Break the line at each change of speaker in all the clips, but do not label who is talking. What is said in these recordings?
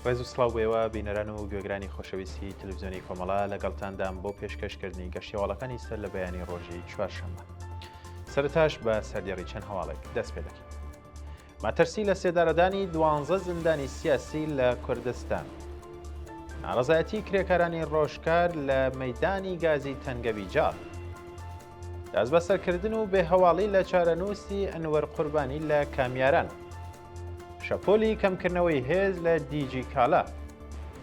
ڕێز و سڵاو بۆ ئێوە بینەران و گوێگرانی خۆشەویستی تەلەڤزیۆنی کۆمەڵە لەگەڵتاندام بۆ پێشکەشکردنی گەشتیواڵەکانی سەر لە بەیانی ڕۆژی چوارشەممە. سەرەتاش بە سەردێڕی چەند هەواڵێک دەست پێ دەکەین. مەترسی لە سێدارەدانی دوانزە زیندانی سیاسی لە کوردستان. ناڕەزایەتی کرێکارانی ڕۆژکار لە مەدانی گازی تەنگەبیجاڕ. دەستبەسەرکردن و بێهەواڵی لە چارەنووسی ئەنوەر قوربانی لە کامیاران. شەپۆلی کەمکردنەوەی هێز لە دیجی کالا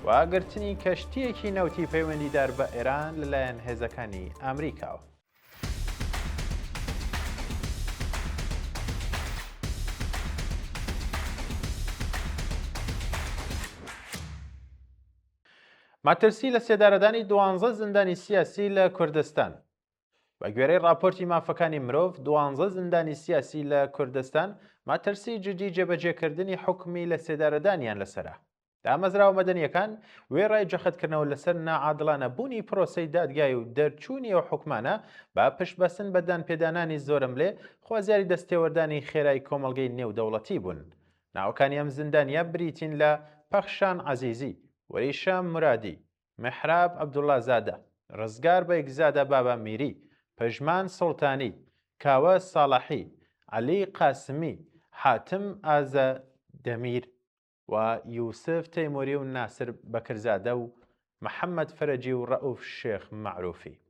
و گرتنی کەشتییەکی نەوتی پەیوەندیدار بە ئێران لەلایەن هێزەکانی ئامریکاوە. مەترسی لە سێدارەدانی دوانزە زیندانی سیاسی لە کوردستان. بە گوێرەی ڕاپۆرتی مافەکانی مرۆڤ، دوانزە زیندانی سیاسی لە کوردستان مەترسی جدی جێبەجێکردنی حوکمی لەسێدارەدانیان لەسەرە. دامەزراوە مەدەنییەکان وێڕای جەختکردنەوە لەسەر ناعادڵانە بوونی پرۆسەی دادگای و دەرچوونی ئەو حوکمانە بە پشتبەستن بە دانپێدانانی زۆرەملێ، خوازیاری دەستێوەردانی خێرای کۆمەڵگەی نێودەوڵەتی بوون. ناوەکانی ئەم زیندانییە بریتین لە پەخشان عەزیزی، وریشە مورادی، مێحراب عەبدوڵڵازادە، ڕزگار بەیگزادە بابا میری، پژمان سوڵتانی، کاوە ساڵحی، عەلی قاسمی، حاتم ئازە دەمیر و یوسف تەیموری و ناسر بەکرزادە و محەمەد فەرەجی و ڕەئوف شێخ مەعروفی.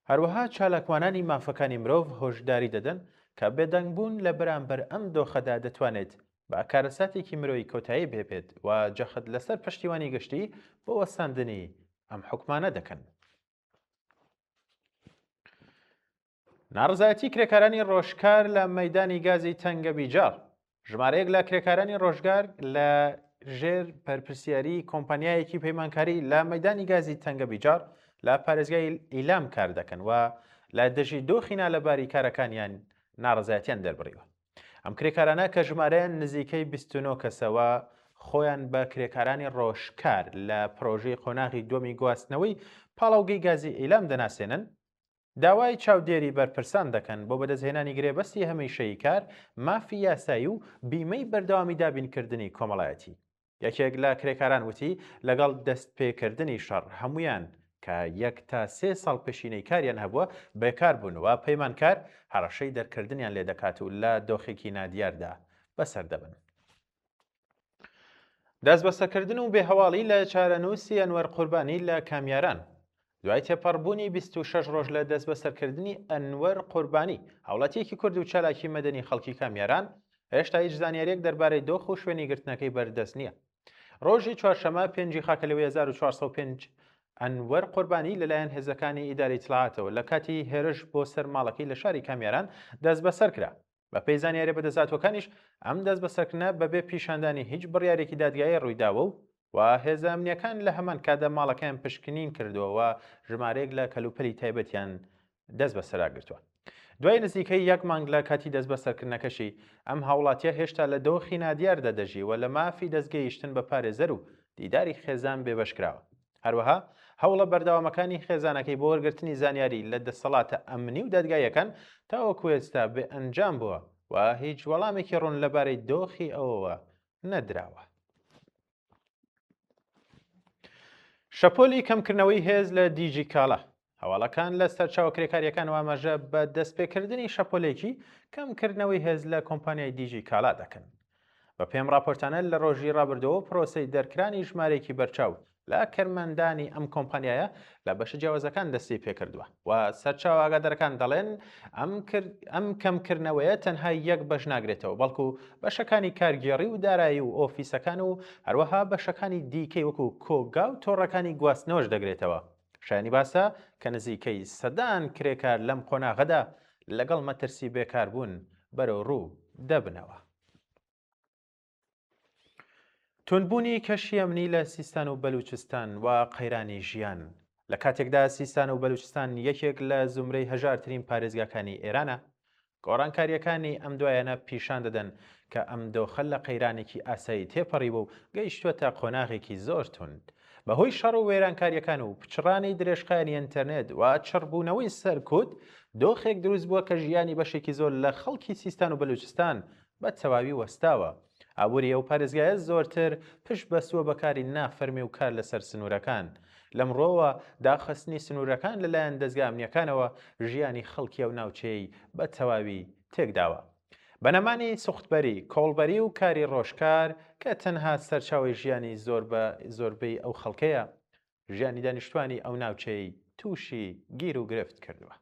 هەروەها چالاکوانانی مافەکانی مرۆڤ هۆشداری دەدەن کە بێدەنگبوون لە بەرامبەر ئەم دۆخەدا دەتوانێت بە کارەساتێکی مرۆیی کۆتایی پێبێت و جەخت لەسەر پشتیوانی گشتی بۆ وەستاندنی ئەم حوکمانە دەکەن. ناڕەزایەتی کرێکارانی ڕۆژکار لە مەیدانی گازی تەنگە بیجاڕ ژمارەیەک لە کرێکارانی ڕۆژگار لە ژێر پەرپرسیاری کۆمپانیایەکی پەیمانکاری لە مەدانی گازی تەنگە بیجاڕ لە پارێزگای ئیلام کار دەکەن و لە دژی دۆخی نالەباری کارەکانیان ناڕەزایەتیان دەربڕیوە. ئەم کرێکارانە کە ژمارەیان نزیکەی 29 کەسەوە خۆیان بە کرێکارانی ڕۆژکار لە پرۆژەی قۆناغی دووەمی گواستنەوەی پاڵاوگەی گازی ئیلام دەناسێنن، داوای چاودێری بەرپرسان دەکەن بۆ بەدەستهێنانی گرێبەستی هەمیشەیی کار، مافی یاسایی و بیمەی بەردەوامی دابینکردنی کۆمەڵایەتی. یەکێک لە کرێکاران وتی، لەگەڵ دەستپێکردنی شەڕ هەموویان کە یەک تا سێ ساڵ پێشینەی کاریان هەبووە بێکار بوون و پەیمانکار هەڕەشەی دەرکردنیان لێدەکات و لە دۆخێکی نادیاردا بەسەر دەبن. دەستبەسەرکردن و بێهەواڵی لە چارەنووسی ئەنوەر قوربانی لە کامیاران دوای تێپەڕبوونی 26 ڕۆژ لە دەستبەسەرکردنی ئەنوەر قوربانی هاوڵاتیەکی کورد و چالاکی مەدەنی خەڵکی کامیاران هێشتا هیچ زانیاریەک دەربارەی دۆخ و شوێنی گرتنەکەی بەردەست نییە. ڕۆژی چوارشەمە پێنجی خاکەلێوەی 1405 ئەنوەر قوربانی لەلایەن هێزەکانی ئیدارەی ئیتڵاعاتەوە لە کاتی هێرش بۆ سەر ماڵەکەی لە شاری کامیاران دەستبەسەر کرا. بەپێی زانیاریە بەدەستهاتووەکانیش ئەم دەستبەسەرکردنە بەبێ پیشاندانی هیچ بڕیارێکی دادگایی ڕوویداوە و و هێزە ئەمنییەکان لە هەمان کاتدا ماڵەکەیان پشکنین کردووە و ژمارەیەک لە کەلوپەلی تایبەتیان دەست بەسەرا گرتووە. دوای نزیکەی یەک مانگ لە کاتی دەستبەسەرکردنەکەشی، ئەم هاوڵاتیە هێشتا لە دۆخی نادیاردا دەژی و لە مافی دەستگەیشتن بە پارێزەر و دیداری خێزان بێبەش کراوە. هەروەها هەوڵە بەردەوامەکانی خێزانەکەی بۆ وەرگرتنی زانیاری لە دەسەڵاتە ئەمنی و دادگاییەکان تاوەکو ئێستا بێ ئەنجام بووە و هیچ وەڵامێکی ڕوون لەبارەی دۆخی ئەوەوە نەدراوە. شەپۆلی کەمکردنەوەی هێز لە دیجیکالا هەواڵەکان لە سەرچاوە کرێکاریەکان ئاماژە بە دەستپێکردنی شەپۆلێکی کەمکردنەوەی هێز لە کۆمپانیای دیجیکالا دەکەن. بە پێم راپۆرتانە لە ڕۆژی ڕابردووەوە پرۆسەی دەرکرانی ژمارەیەکی بەرچاو لە کەرمەندانی ئەم کۆمپانیایە لە بەشە جیاوازەکان دەستی پێکردووە و سەرچاوە ئاگادارەکان دەڵێن ئەم کەمکردنەوەیە تەنها یەک بەش ناگرێتەوە بەڵکو بەشەکانی کارگێڕی و دارایی و ئۆفیسەکان و هەروەها بەشەکانی دیکەی وەکو کۆگا و تۆڕەکانی گواستنەوەش دەگرێتەوە. شایانی باسە کە نزیکەی سەدان کرێکار لەم قۆناغەدا لەگەڵ مەترسی بێکاربوون بەرەوڕوو دەبنەوە. توندبوونی کەشی ئەمنی لە سیستان و بەلوچستان و قەیرانی ژیان لە کاتێکدا سیستان و بەلوچستان یەکێک لە زومرەی هەژارترین پارێزگاکانی ئێرانە، گۆڕانکارییەکانی ئەم دوایانە پیشان دەدەن کە ئەم دۆخە لە قەیرانێکی ئاسایی تێپەڕیوە و گەیشتووەتە قۆناغێکی زۆر توند. بەهۆی شەڕ و وێرانکارییەکان و پچڕانی درێژخایەنی ئینتەرنێت و چڕبوونەوەی سەرکوت، دۆخێک دروست بووە کە ژیانی بەشێکی زۆر لە خەڵکی سیستان و بەلوچستان بە تەواوی وەستاوە. ئابووری ئەو پارێزگایە زۆرتر پشت بەستووە بە کاری نافەرمی و کار لەسەر سنوورەکان. لەم ڕووەوە داخستنی سنوورەکان لەلایەن دەزگا ئەمنییەکانەوە ژیانی خەڵکی ئەو ناوچەیەی بە تەواوی تێکداوە. بە نەمانی سوختبەری، کۆڵبەری و کاری ڕۆژکار کە تەنها سەرچاوەی ژیانی زۆربەی ئەو خەڵکەیە، ژیانی دانیشتوانی ئەو ناوچەیەی تووشی گیروگرفت کردووە.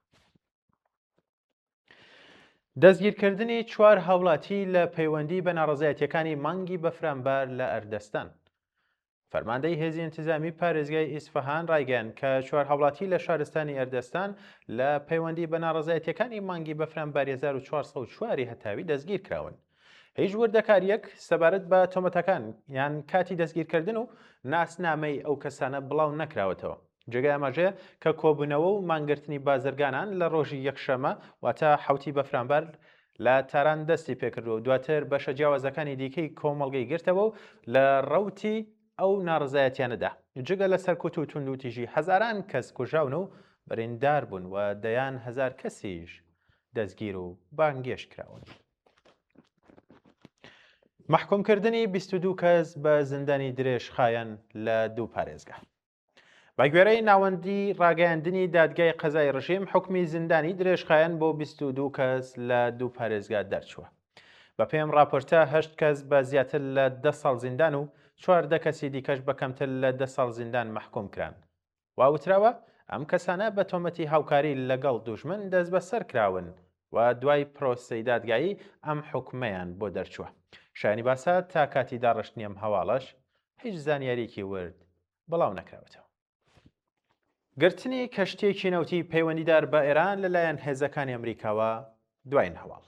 دەستگیرکردنی چوار هاوڵاتی لە پەیوەندی بە ناڕەزایەتیەکانی مانگی بەفرانبار لە ئەردەستان. فەرماندەی هێزی ئینتزامی پارێزگای ئیسفەهان ڕایگەیاند کە چوار هاوڵاتی لە شارستانی ئەردەستان لە پەیوەندی بە ناڕەزایەتیەکانی مانگی بەفرانباری 1404 هەتاوی دەستگیرکراون. هیچ وردەکارییەک سەبارەت بە تۆمەتەکان یان کاتی دەستگیرکردن و ناسنامەی ئەو کەسانە بڵاو نەکراوەتەوە. جێگای ئاماژەیە کە کۆبوونەوە و مانگرتنی بازرگانان لە ڕۆژی یەکشەممە واتە حەوتی بەفرانبار لە تاران دەستی پێکردووە و دواتر بەشە جیاوازەکانی دیکەی کۆمەڵگەی گرتەوە و لە ڕەوتی ئەو ناڕەزایەتیانەدا جگە لە سەرکوت و توندوتیژی هەزاران کەس کوژراون و بریندار بوون و دەیان هەزار کەسیش دەستگیر و بانگێشت کراون. مەحکومکردنی 22 کەس بە زیندانی درێژخایەن لە دوو پارێزگا. بە گوێرەی ناوەندی ڕاگەیاندنی دادگای قەزای ڕژیم حکمی زیندانی درێژخایەن بۆ 22 کەس لە دوو پارێزگا دەرچووە. بە پێم راپۆرتە هەشت کەس بە زیاتر لە دە ساڵ زیندان و 14 کەسی دیکەش بە کەمتر لە دە ساڵ زیندان مەحکوم کران. وا وتراوە ئەم کەسانە بە تۆمەتی هاوکاری لەگەڵ دوژمن دەستبەسەر کراون و دوای پرۆسەی دادگایی ئەم حوکمەیان بۆ دەرچووە. شایانی باسە تا کاتی داڕشتنی ئەم هەواڵەش هیچ زانیارییەکی ورد بڵاو نەکراوەتەوە. گرتنی کەشتییەکی نەوتی پەیوەندیدار بە ئێران لەلایەن هێزەکانی ئەمریکاوە دوایین هەواڵ.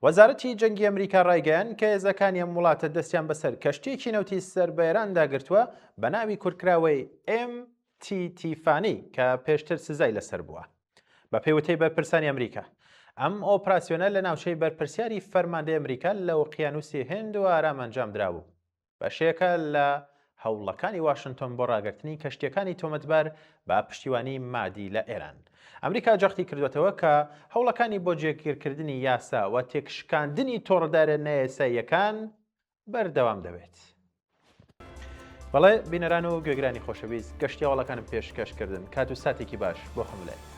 وەزارەتی جەنگی ئەمریکا ڕایگەیاند کە هێزەکانی ئەم وڵاتە دەستیان بەسەر کەشتییەکی نەوتی سەر بە ئێراندا گرتووە بە ناوی کورتکراوەی ئێم تی تیفانی کە پێشتر سزای لەسەر بووە. بە پێی وتەی بەرپرسانی ئەمریکا، ئەم ئۆپراسیۆنە لە ناوچەی بەرپرسیاری فەرماندەی ئەمریکا لە ئۆقیانوسی هند و ئارام ئەنجام درابوو. بەشێکە لە هەوڵەکانی واشنتۆن بۆ ڕاگرتنی کەشتییەکانی تۆمەتبار بە پشتیوانی مادی لە ئێران. ئەمریکا جەختی کردووەتەوە کە هەوڵەکانی بۆ جێگیرکردنی یاسا و تێکشکاندنی تۆڕدارە نایاساییەکان بەردەوام دەبێت. بەڵێ بینەران و گوێگرانی خۆشەویست گەشتی هەواڵەکانم پێشکەش کردن کات و ساتێکی باش بۆ هەموو لایەک.